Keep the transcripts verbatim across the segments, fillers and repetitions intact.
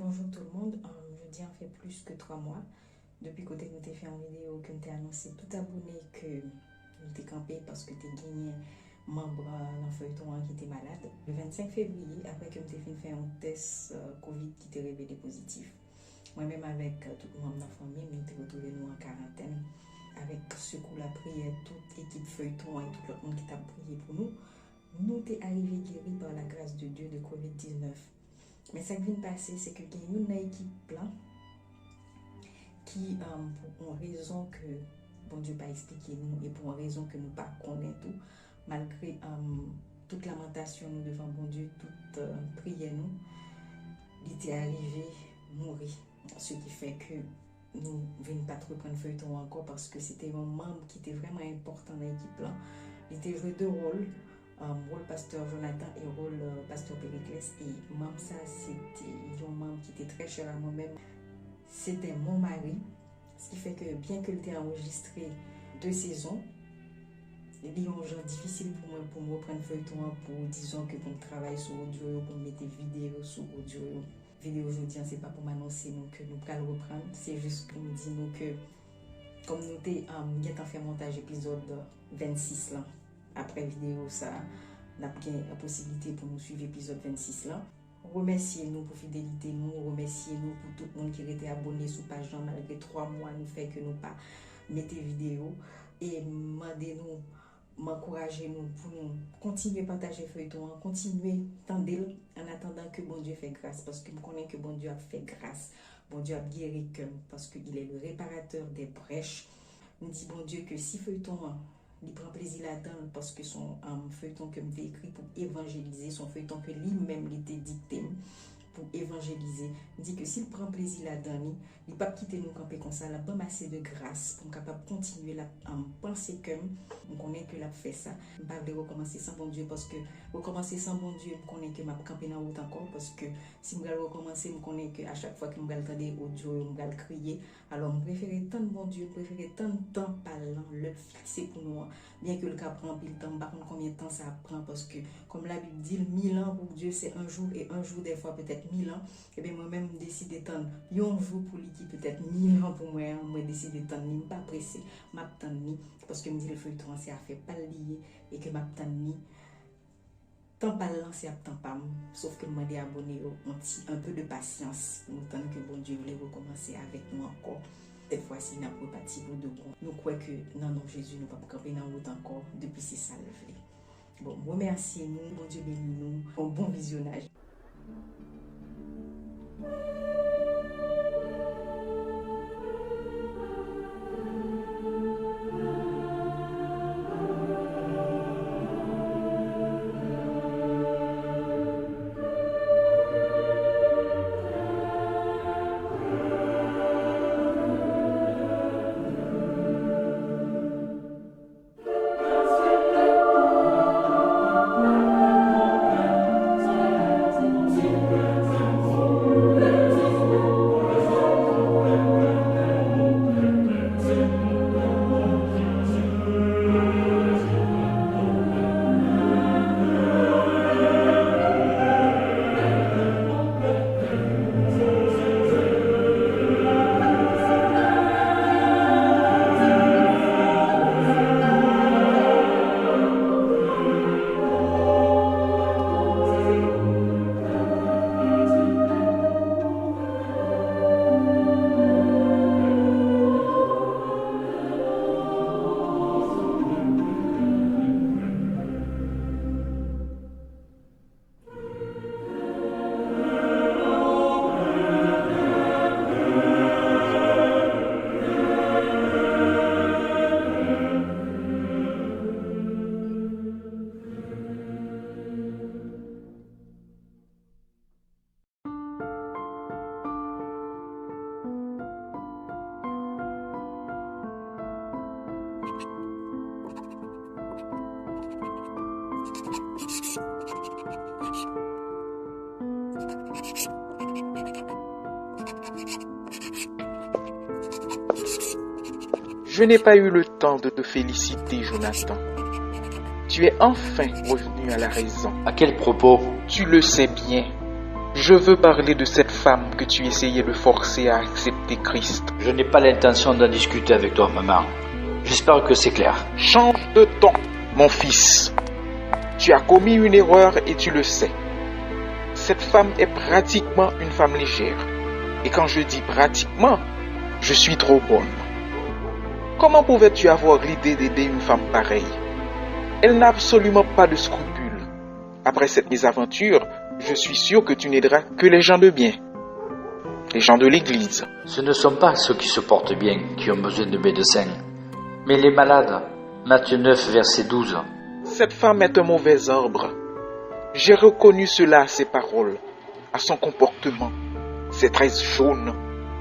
Bonjou tout moun. Jodi a fè plis ke twa mwa depi kote nou te fè yon videyo ke m te anonse tout abone ke nou te kanpe paske te genyen manm nan feyton an ki te malad. Le vennsenk fevriye, apre ke m te fin fè yon tès kovid ki te revele pozitif, mwen menm avèk tout manm nan fanmi m, nou te retwouve nou an karantèn avèk sekou lapriyè tout ekip feyton an e tout lòt moun ki t ap priye pou nou. Nou te arive geri pa la gras de Dye de kovid diznèf. Men sa k vin pase, se ke gen youn nan ekip lan ki, um, pou yon rezon ke Bondye pa eksplike nou e pou yon rezon ke nou pa konnen tou, malgre, um, tout lamantasyon nou devan Bondye, tout, uh, priyè nou, li te arive mouri. Se ki fè ke nou vin pa t reprann feyton an ankò paske se te yon manm ki te vrèman enpòtan nan ekip lan. Li te jwe de wòl, um, wòl pastè Jonathan e wòl, uh, pastè Pericles. E manm sa, se te yon manm ki te trè chè a mwen menm. Se te mon mari. Se ki fè ke, byen ke l te anrejistre de sezon, li yon jan difisil pou mwen pou m reprann feyton an, pou, dizon ke pou m travay sou odyo yo, pou m mete videyo sou odyo yo. Videyo jodi an, se pa pou m anonse nou ke nou pral reprann, se jis pou m di nou ke, kòm nou te, um, gentan fè montaj epizòd vennsis lan, apre videyo sa, n ap gen posiblite pou nou swiv epizòd vennsis lan. Remèsye nou pou fidelite nou, remèsye nou pou tout moun ki rete abone sou paj lan malgre twa mwa nou fè ke nou pa mete videyo. E mande nou, m ankouraje nou pou nou kontinye pataje feyton an, kontinye tande l, an atandan ke Bondye fè gras, paske m konnen ke Bondye ap fè gras, Bondye ap geri kè m, paske il est le réparateur des brèches. M di Bondye ke si feyton an, li pran plezi ladan l, paske se yon, um, feyton ke m te ekri pou evanjelize, se yon feyton ke li menm li te dikte m pou evanjelize. M di ke si l pran plezi ladan li, li p ap kite nou kanpe konsa, l ap ban m ase de gras pou m kapab kontinye, l ap, um, panse kè m. M konnen ke l ap fè sa. M pa vle rekòmanse san Bondye, paske rekòmanse san Bondye, m konnen ke m ap kanpe nan wout ankò, paske si m pral rekòmanse, m konnen ke a chak fwa ke m pral tande odyo yo, m pral kriye. Alò, m prefere tann Bondye, m prefere tann tan pa l lan, lè l fikse pou nou an. Byen ke l ka pran anpil tan, m pa konn konbyen tan sa ap pran, paske, kòm Labib di l, mille ans pour Dieu, c'est un jour, et un jour, des fois, peut-être mille ans. Ebyen, mwen menm, m deside tann yon jou pou li ki petèt mil an pou mwen an, mwen deside tann li, m pa prese, m ap tann li, paske m di l feyton an se afè pa l li ye, e ke m ap tann li. Tan pa l lan se ap tan pa m, sof ke m mande abone yo yon ti, un peu de patience, pou nou tann ke Bondye vle rekòmanse avèk nou ankò. Sèt fwa si, n ap repati pou de bon. Nou kwè ke nan non Jezi, nou p ap kanpe nan wout ankò, depi se sa l vle. Bon, m remèsye nou, Bondye beni nou, yon bon vizyonaj. Je n'ai pas eu le temps de te féliciter, Jonathan. Tu es enfin revenu à la raison. À quel propos ? Tu le sais bien. Je veux parler de cette femme que tu essayais de forcer à accepter Christ. Je n'ai pas l'intention d'en discuter avec toi, maman. J'espère que c'est clair. Change de ton, mon fils. Tu as commis une erreur et tu le sais. Cette femme est pratiquement une femme légère. Et quand je dis pratiquement, je suis trop bonne. Comment pouvais-tu avoir l'idée d'aider une femme pareille ? Elle n'a absolument pas de scrupules. Après cette mésaventure, je suis sûr que tu n'aideras que les gens de bien, les gens de l'Église. Ce ne sont pas ceux qui se portent bien qui ont besoin de médecins, mais les malades. Matthieu neuf, verset douze. Cette femme est un mauvais arbre. J'ai reconnu cela à ses paroles, à son comportement, ses tresses jaunes,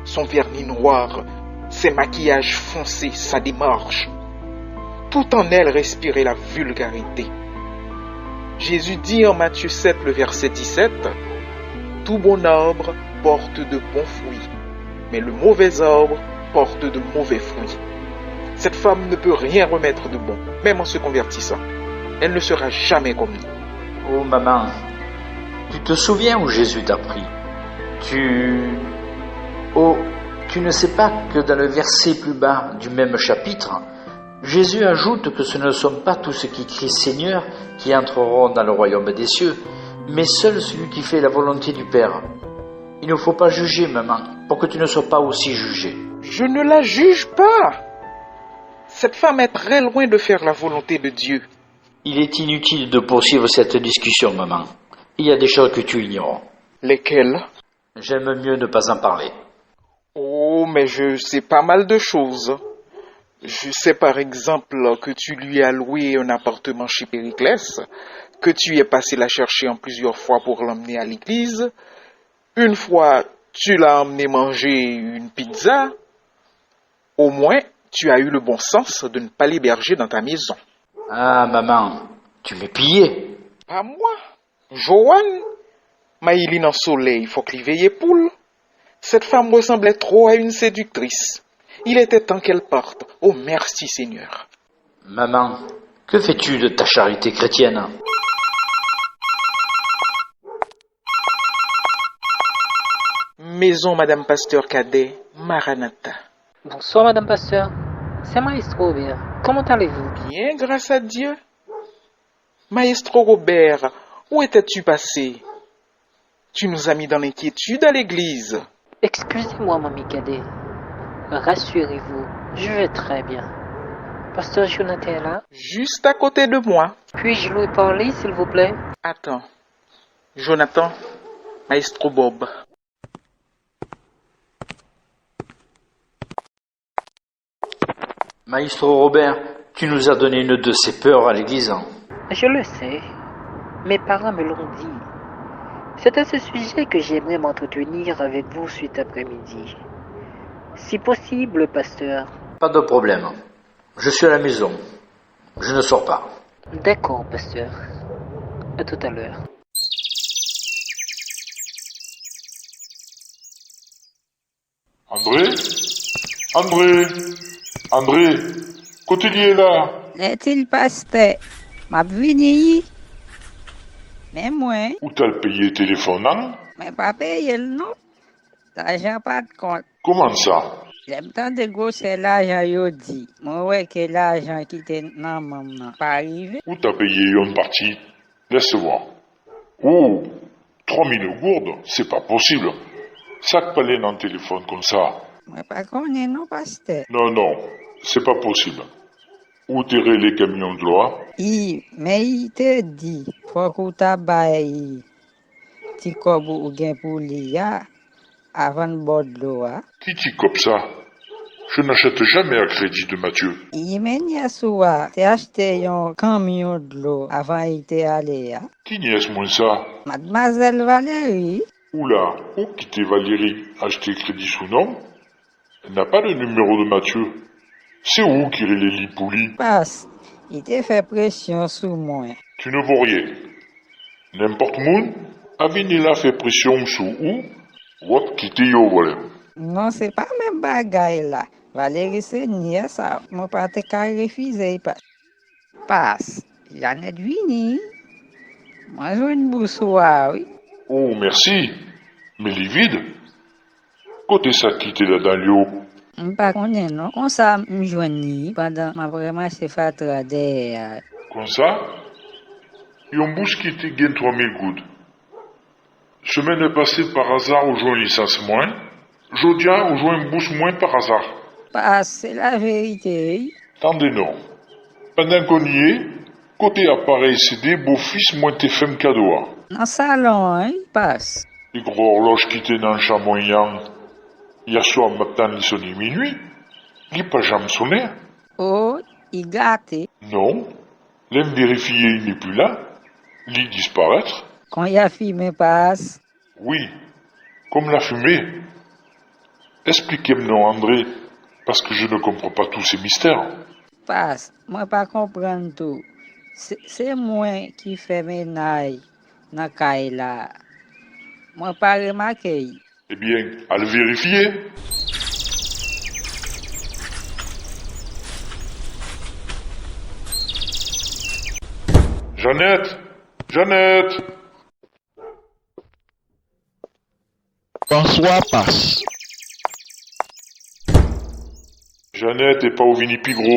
son vernis noir, ses maquillages foncés, sa démarche. Tout en elle respirait la vulgarité. Jésus dit en Matthieu sept, le verset dix-sept, tout bon arbre porte de bons fruits, mais le mauvais arbre porte de mauvais fruits. Cette femme ne peut rien remettre de bon, même en se convertissant. Elle ne sera jamais comme nous. Oh maman, tu te souviens où Jésus t'a pris ? Tu... Oh, tu ne sais pas que dans le verset plus bas du même chapitre, Jésus ajoute que ce ne sont pas tous ceux qui crient Seigneur qui entreront dans le royaume des cieux, mais seul celui qui fait la volonté du Père. Il ne faut pas juger, maman, pour que tu ne sois pas aussi jugée. Je ne la juge pas. Cette femme est très loin de faire la volonté de Dieu. Il est inutile de poursuivre cette discussion, maman. Il y a des choses que tu ignores. Lesquelles ? J'aime mieux ne pas en parler. Oh, mais je sais pas mal de choses. Je sais par exemple que tu lui as loué un appartement chez Périclès, que tu es passé la chercher en plusieurs fois pour l'emmener à l'église. Une fois, tu l'as emmené manger une pizza. Au moins, tu as eu le bon sens de ne pas l'héberger dans ta maison. Ah, maman, tu m'es pillé. Pas moi. Joanne, mayi li nan solèy, fòk li veye poul. Cette femme ressemblait trop à une séductrice. Il était temps qu'elle parte. Oh, merci Seigneur. Maman, que fais-tu de ta charité chrétienne ? Maison Madame Pasteur Cadet, Maranatha. Bonsoir, Madame Pasteur. C'est Maestro Robert. Comment allez-vous ? Bien, grâce à Dieu. Maestro Robert, où étais-tu passé ? Tu nous as mis dans l'inquiétude à l'église. Excusez-moi, Mamie Cadet. Rassurez-vous, je vais très bien. Pasteur Jonathan est là ? Juste à côté de moi. Puis-je lui parler, s'il vous plaît ? Attends. Jonathan, Maestro Bob. Maestro Robert, tu nous as donné une de ces peurs à l'église. Je le sais. Mes parents me l'ont dit. C'est à ce sujet que j'aimerais m'entretenir avec vous cet après-midi. Si possible, pasteur. Pas de problème. Je suis à la maison. Je ne sors pas. D'accord, pasteur. À tout à l'heure. André? André? André? Kote l ye la? Lètil pastè, m ap vini wi. Men mwen. Ou t al peye telefòn nan? Mwen pa peye l non. Lajan pa t kont. Kòman sa? Lè m tande gwosè lajan yo di, mwen wè ke lajan ki te nan men m nan pa rive. Ou ta peye yon pati. Lèsevwa. Oh, twa mil goud, se pa posib. Sa k pale nan telefòn konsa? Mwen pa konnen non, pastè. Non, non, se pa posib. Ou te rele kamyon dlo a? Wi, men li te di, fòk ou ta bay ti kòb ou gen pou li a, avan l ba w dlo a. Ki ti kòb sa? Je n'achète jamais à crédit de Mathieu. Li men nyès ou a te achte yon kamyon dlo avan li te ale a. Ki nyès mwen sa? Madmwazèl Valérie. Ou la, ou kite Valérie achte kredi sou non m? Elle n'a pas de numéro de Mathieu. Se ou ki rele li pou li. Pas, li te fè presyon sou mwen. Tu ne vaux rien. Nenpòt moun a vini la fè presyon sou ou, w ap kite yo vòlè. Non, se pa menm bagay la. Valérie se nyès a, mwen pa te ka refize l pa. Pas, Janèt vini. Mwen jwenn bous ou a wi. Oh, mèsi. Men li vid. Kote sa k kite ladan l yo? M pa konnen non. Konsa m jwenn li pandan m ap ramache fatra dèyè a. Konsa, yon bous ki te gen twa mil goud. Semèn pase, pa aza, ou jwenn lisans mwen. Jodi a, ou jwenn bous mwen pa aza. Pas, se laverite, wi. Tande non. Pandan konn ye, kote aparèy C D bofis mwen te fè m kado a? Nan salon an, wi, Pas. Li gwo òlòj ki te nan chanm mwen an, yèswa m ap tann li sone minui, li pa janm sonnen. O, li gate. Non, lè m verifye, li nepli la, li disparèt. Kon y a fimen, Pas. Wi, kòm lafimen. Esplike m non, André, paske je ne comprends pas tous ces mystères. Pas, mwen pa konprann tou. Se, se mwen ki fè mennaj nan kay la. Mwen pa remake l. Ebyen, al verifye. Janèt! Janèt! Bonswa, Pas. Janèt, epa w vini pi gwo.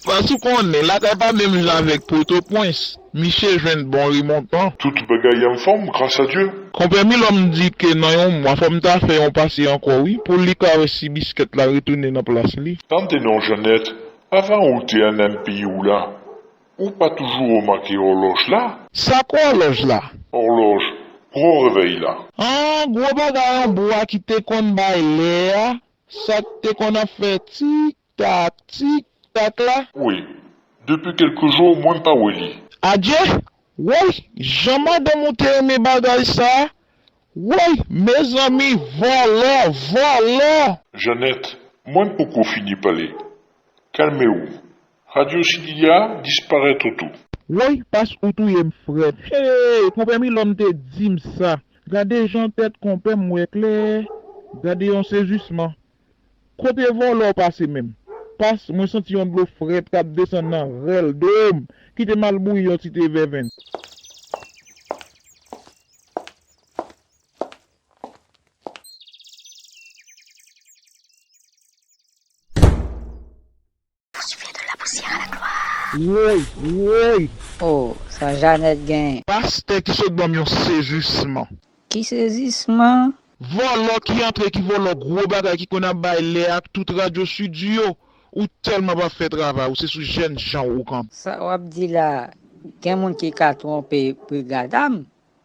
Pas, ou konnen, lakay pa menm jan avèk Pòtoprens. Misye jwenn bon remontan. Tout bagay anfòm, gras a Dye. Konpè Milòm di ke nan yon mwa, fò m ta fè yon pase ankò, wi, pou li ka wè si biskèt la retounen nan plas li. Tande non, Janèt, avan ou te anndan peyi w la, ou pa toujou remake òlòj la? Sa k òlòj la? Òlòj, gwo revèy la. An, gwo bagay an bwa ki te konn bay lè a, sa k te konn ap fè tik tak, tik tak la? Wi, depi kèlke jou, mwen pa wè li. Adje! Woy, jan madanm ou te renmen bagay sa a! Woy, mezanmi, vòlò, vòlò! Janèt, mwen poko fini pale. Kalme w. Radyo Sidi a disparèt tou. Woy, Pas, ou touye m frèt. Hey, konpè Milòm te di m sa. Gade jan tèt konpè m wè klè. Gade yon sezisman. Kote vòlò pase menm? Pas, mwen santi yon dlo frèt k ap desann nan rèl do m. Kite m al bouyi yon ti te vèvenn. Woy, woy! O, sa Janèt genyen? Pastè ki sot ban m yon sezisman. Ki sezisman? Vòlò ki antre, ki vòlò gwo bagay ki konn ap bay lè ak tout radyo Sidi yo. Ou tèlman pa fè travay ou, se sou jèn jan ou kanpe. Sa w ap di la, gen moun ki ka twonpe brigada m?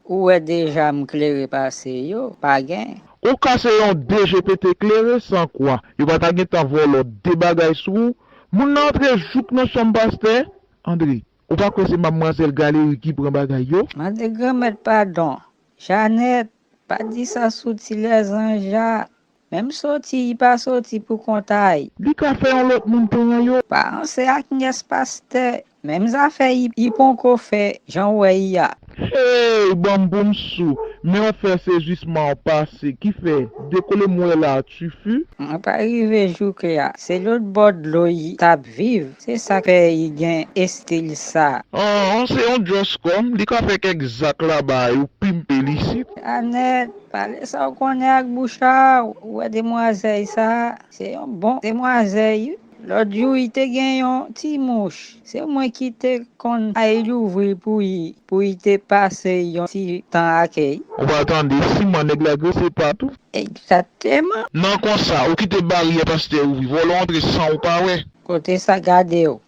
Ou wè deja m klere pase yo, pa gen. Ou ka se yon D G P T klere san kwa, yo pa ta gentan vòlò de bagay sou ou. Moun nan antre jouk nan chanm pastè. André, ou pa kwè se madmwazèl Galeri ki pran bagay yo? Mande Granmèt padon. Janèt, pa di sa sou ti lèzanja. Menm soti, li pa soti pou kont a li. Li ka fè yon lòt moun pran yo. Pa ranse ak nyès pastè. Menm zafè li, li poko fè jan w wè li a. Hey, ban m pou m sou. Men yon fè sezisman an pase ki fè dekole m wè la a tifi. Mwen pa rive jouk la. Se lòt bò dlo li t ap viv. Se sa k fè li gen estil sa. An, se yon djòs kòm. Li ka fè kèk zak laba yo pimpe l isit. Janèt, pale sa w konnen ak bouch a w. Ou wè demwazèy sa a? Se yon bon demwazèy, wi. Lòt jou, li te gen yon ti mouch. Se mwen ki te konn al louvri pou li, pou li te pase yon ti tan ak li. Ou pa tande, siman nèg la grese pa tou. Egzakteman. Nan konsa, ou kite baryè pastè ouvri, vòlò antre san ou pa wè. Kote sa gade w?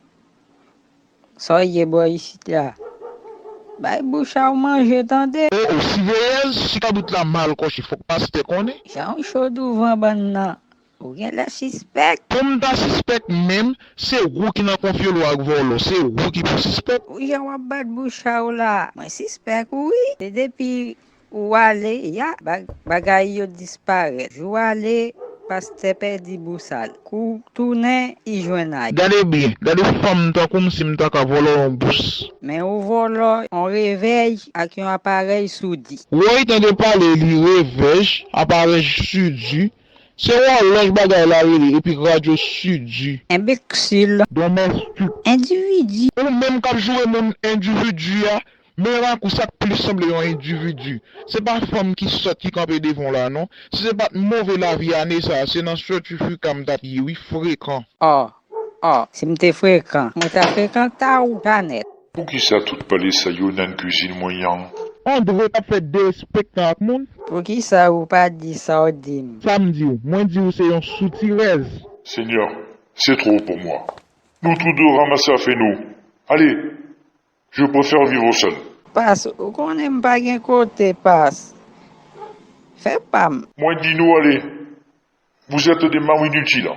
Sa w ye bò isit la? Bay bouch a w manje, tande? O, o, siveyèz, si kabrit la mal kòche, fòk pastè konnen. Jan w cho douvan bann nan, ou genlè sispèk. Pou m ta sispèk menm, se ou ki nan konfyolo ak vòlò, se ou ki pou sispèk. Ou jan w ap bat bouch a w la, mwen sispèk ou wi. Se depi ou ale, ya, ba-, bagay yo disparèt. Jou ale, pastè pèdi bousal. Kou tounen, li jwenn a. Gade byen, gade fanm tankou m si m ta ka vòlò yon bous. Men ou vòlò yon revèj ak yon aparèy soudi. Woy, tande pale li revèj, aparèy soudi. Se wòlòj bagay la rele, epi radyo soudi. Enbeksil. Domèstik. Endividi. Ou menm k ap joure moun endividi a, Men Makou, sa k plis sanble yon endividi. Se pa fanm ki sòt ki kanpe devan w la, non. Si se pa t move lavi ane sa a, se nan sètifika m t ap ye, wi, frekan. Ò, ò, si m te frekan, mwen ta frekanta ou, Janèt. Poukisa tout pale sa yo nan kizin mwen an? Andre t ap fè derespektan ak moun. Poukisa ou pa di sa w di m? Sa m di w? Mwen di w se yon soutirèz. Seigneur, c'est trop pour moi. Nous tous deux ramasser affaire nous. Allez, je préfère vivre seul. Pas, ou konnen m pa gen kote, Pas. Fè pa m. Mwen di nou ale. Vous êtes des maris inutiles.